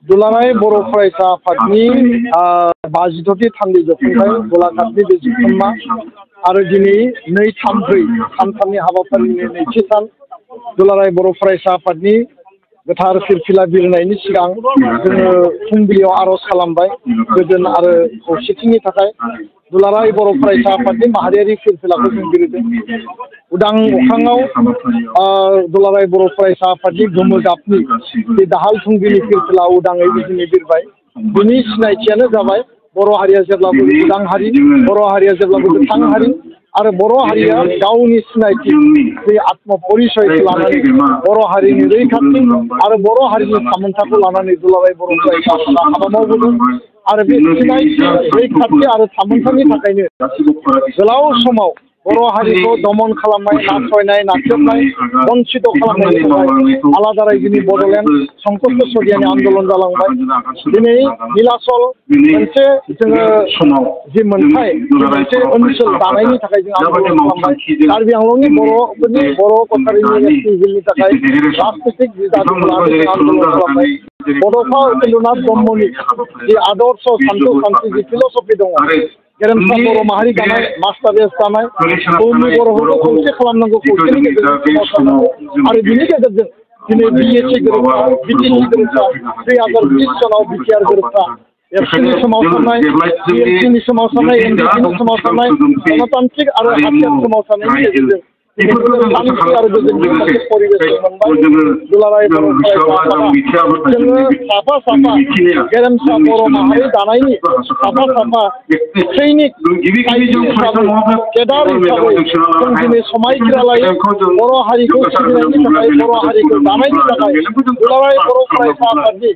दुलाराय बर' फरायसा आफादनि 52थि थान्दै जथुम्माय गलाघाटनि बे जथुम्मा आरो दिनै 2-3-4 सानथामनि हाबाफारिनि नैथि सान दुलाराय बर' फरायसा आफादनि गोथार फिरफिला बिरनायनि सिगां जोङो फुंबिलियाव आर'ज खालामबाय गोजोन आरो खौसेथिनि थाखाय दुलाराय बर' फरायसा आफादनि माहारियारि फिरफिलाखौ जों बिरदों उदां अख्राङाव दुलाराय बर' फरायसा आफादनि गोमो गाबनि बे दाहाल थुंग्रिनि फिरफिला उदाङै बिदिनो बिरबाय बिनि सिनायथियानो जाबाय बर' हारिया जेब्लाबो उदां हारि बर' हारिया जेब्लाबो गोथां हारि आरो बर' हारिया गावनि सिनायथि बे आत्म परिचयखौ लानानै बर' हारिनि रैखाथि आरो बर' हारिनि थामोनथाखौ लानानै दुलाराय बर' फरायसा आफादा हाबा मावबोदों आरो बे सिनायथि रैखाथि आरो थामोनथानि थाखायनो गोलाव समाव बर' हारिखौ दमन खालामनाय नासयनाय नाख्रेबनाय बन्चित खालामनायनि थाखाय आलादा रायजोनि बड'लेण्ड संकष्ट सदियानि आन्दलन जालांबाय दिनै नीलाचल मोनसे जोङो जि मोनथाय मोनसे ओनसोल दानायनि थाखाय जों आन्दलन खालामबाय कार्बि आंलंनि बर'फोरनि बर' कसारिनि हिलनि थाखाय राजनितिक बिदाखौ लानानै जों आन्दलन खालामबाय बड'फा उपेन्द्रनाथ ब्रह्मनि जि आदर्श सान्थौ सान्थि जि फिलसफि दङ गेरेमसा बर' माहारि दानाय मास्टार देस दानाय बुहुमनि बर'फोरखौ खौसे खालामनांगौ खौसेनि गेजेरजों सोमावसारनांगौ आरो बिनि गेजेरजों दिनै बिएसि गोरोबथा बिटिसि गोरोबथा 2020 सनाव बिटिआर गोरोबथा एफसिनि सोमावसारनाय बिएससिनि सोमावसारनाय एनडिपिनि सोमावसारनाय गणतान्त्रिक आरो हाथियार सोमावसारनायनि गेजेरजों शान्ति आरो गोजोननि मोनसे परिबेस मोनबाय दुलाराय बर' फरायसा आफादा जोङो साफा साफा गेरेमसा बर' माहारि दानायनि साफा साफा सैनिक हिसाबै केडार हिसाबै जों दिनै समायखिरा लायो बर' हारिखौ सिबिनायनि थाखाय बर' हारिखौ दानायनि थाखाय दुलाराय बर' फरायसा आफादनि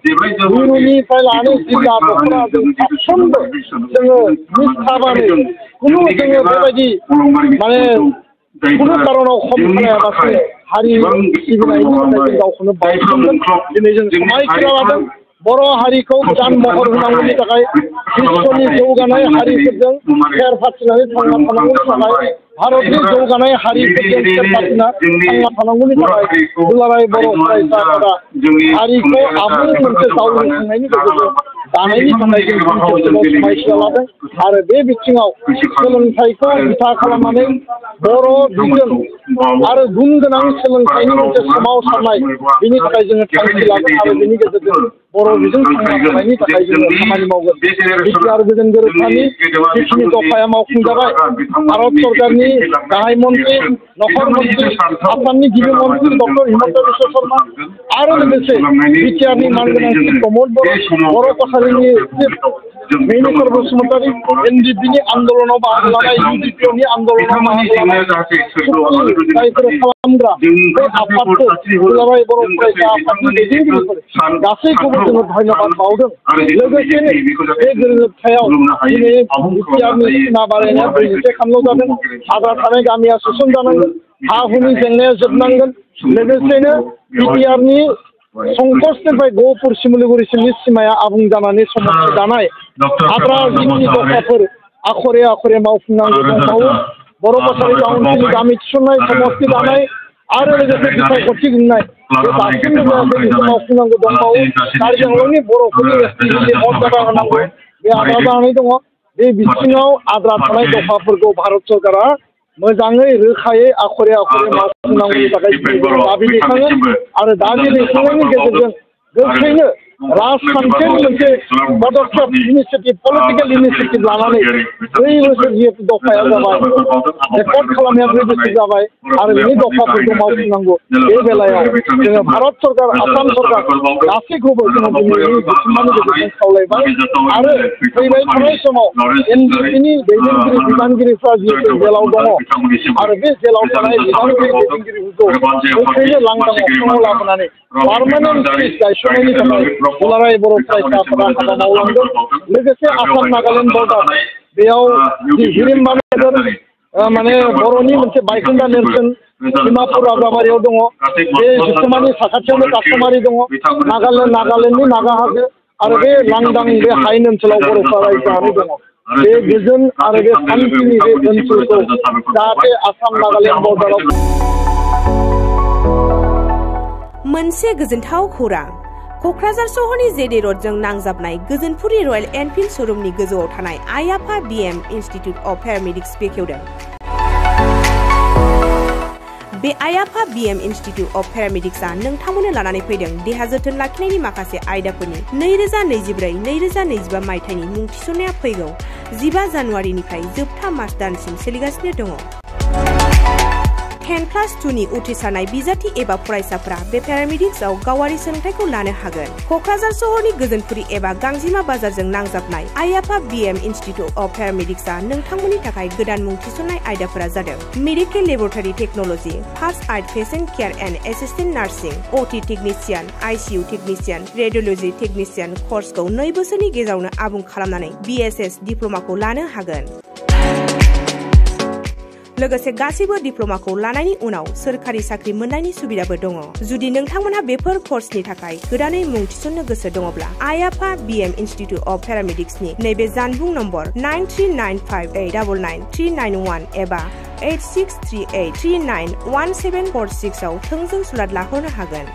मिरुनिफ्राय लानानै जिल्ला दख'रा जों साफ्रोमबो जोङो निष्ठाबानै खुनु जोङो बेबायदि माने खुनु कारनाव खम खालायालासे हारि सिबिनायनि थाखाय जों गावखौनो बावसोमदों दिनै जों समायखिरा लादों बर' हारिखौ गोदान महर होनांगौनि थाखाय बिश्वनि जौगानाय हारिफोरजों फेर फाथिनानै थांना थानांगौनि थाखाय भारतनि जौगानाय हारिफोरजों फेर फाथिना थांना थानांगौनि थाखाय दुलाराय बर' फरायसा आफादा हारिखौ आबुं मोनसे जावरिखांनायनि गेजेरजों दानायनि थाखाय जों खेबसेबाव समायखिरा लादों आरो बे बिथिङाव सोलोंथाइखौ बिथा खालामनानै बर' बिजों आरो गुन गोनां सोलोंथाइनि मोनसे सोमावसारनाय बिनि थाखाय जोङो थांखि लागोन आरो बिनि गेजेरजों बर' बिजों थांना थानायनि थाखाय जोङो खामानि मावगोन बिटिआर गोजोन गोरोबथानि जिखिनि दफाया मावफुंजाबाय भारत सरकारनि गाहाय मन्त्रि नखर मन्त्रि आसामनि गिबि मन्त्रि डक्टर हिमन्त बिश्व शर्मा आरो लोगोसे बिटिआरनि मानगोनां चिफ प्रमद बर' कसारिनि चिफ मिनिस्टार बसुमतारी एनडिपिनि आन्दलनाव बाहागो लानाय इउडिपिअनि आन्दलनाव बाहागो लानाय जायफोर खालामग्रा बे आफादफोर दुलाराय बर' फरायसा आफादनि दैदेनगिरिफोर गासैखौबो जोङो धन्यबाद बावदों लोगोसेनो बे गोरोबथायाव दिनै बिटिआरनि सिमा बारायनाया 23 खानल' जादों आद्रा थानाय गामिया सोसनजानांगोन हा हुनि जेंनाया जोबनांगोन लोगोसेनो बिटिआरनि संकष्टनिफ्राय गहपुर सिमलिगुरिसिमनि सिमाया आबुं जानानै समस्ति दानाय आद्रा जिखिनि दफाफोर आखरे आखरे मावफुंनांगौ दंबावो बर' कसारि काउन्सिलनि गामि थिसननाय समस्ति दानाय आरो लोगोसे बिसायख'थि खुंनाय बे दासिमबो जायाखै बेखौ मावफुंनांगौ दंबावो कार्बि आंलंनि बर'फोरनि एसटिनि मर्यादा होनांगौ बे आद्रा जानानै दङ बे बिथिङाव आद्रा थानाय दफाफोरखौ भारत सरकारा मोजाङै रोखायै आखरे आखरे मावफुंनांगौनि थाखाय दाबि दैखाङो आरो दाबि दैखांनायनि गेजेरजों गोख्रैनो राजखान्थियारि मोनसे पदक्षेप इनिसियेटिभ पलिटिकेल इनिसियेटिभ लानानै 2 बोसोर जिहेतु दफाया जाबाय रेकर्ड खालामनाया 2 बोसोर जाबाय आरो बिनि दफाफोरखौ मावफुंनांगौ बे बेलायाव जोङो भारत सरकार आसाम सरकार गासैखौबो जोङो दिनैनि जथुम्मानि गेजेरजों खावलायबाय आरो फैबाय थानाय समाव एनडिपिनि दैदेनगिरि बिबानगिरिफ्रा जिहेतु जेलाव दङ आरो बे जेलाव थानाय बिबानगिरि दैदेनगिरिफोरखौ गोख्रैनो लांदां अख्राङाव लाबोनानै पार्मानेन्ट सिट गायसननायनि थाखाय दुलाराय बर' फरायसा आफादा हाबा मावलांदों लोगोसे आसाम नागालेण्ड बर्डार बेयाव जि हिरिम्बा नोगोर माने बर'नि मोनसे बायखोन्दा नेरसोन डिमापुर राजाबारियाव दङ बे जथुम्मानि साखाथियावनो कासमारि दङ नागालेण्डनि नागा हाजो आरो बे लांदां बे हायेन ओनसोलाव बर'फ्रा रायजो जानानै दङ बे गोजोन आरो बे शान्तिनि बे ओनसोलखौ जाहाथे आसाम नागालेण्ड बर्डाराव मोनसे गोजोनथाव खौरां क'क्राझार सहरनि जेडे रडजों नांजाबनाय गोजोनपुरि रयेल एनफिल्ड शोरूमनि गोजौआव थानाय आइ आफा BM इन्स्टिट्युट अफ पेरामेडिक्स बेखेवदों। बे आइ आफा BM इन्स्टिट्युट अफ पेरामेडिक्सआ नोंथांमोननो लानानै फैदों देहा जोथोन लाखिनायनि माखासे आयदाफोरनि 2024-2025 मायथाइनि मुं थिसननाया फैगौ 15 जानुवारिनिफ्राय जोबथा मार्च दानसिम सोलिगासिनो दङ। 10+2 नि उथ्रिसारनाय बिजाथि एबा फरायसाफोरा बे पेरामेडिक्सआव गावारि सोलोंथाइखौ लानो हागोन। क'क्राझार सहरनि गोजोनपुरि एबा गांजिमा बाजारजों नांजाबनाय आइ आफा BM इन्स्टिट्युट अफ पेरामेडिक्सआ नोंथांमोननि थाखाय गोदान मुं थिसननाय आयदाफोरा जादों medical laboratory technology, first aid patient care and assistant nursing, OT technician, ICU technician, radiology technician कर्सखौ 2 बोसोरनि गेजेरावनो आबुं खालामनानै BSS डिप्ल'माखौ लानो हागोन। लोगोसे गासैबो डिप्ल'माखौ लानायनि उनाव सोरखारि साख्रि मोननायनि सुबिदाबो दङ। जुदि नोंथांमोनहा बेफोर कर्सनि थाखाय गोदानै मुं थिसननो गोसो दङब्ला आइ आफा BM इन्स्टिट्युट अफ पेरामेडिक्सनि नैबे जानबुं नम्बर 9395899391 एबा 8638391746 आव थोंजों सुलाद लाहरनो हागोन।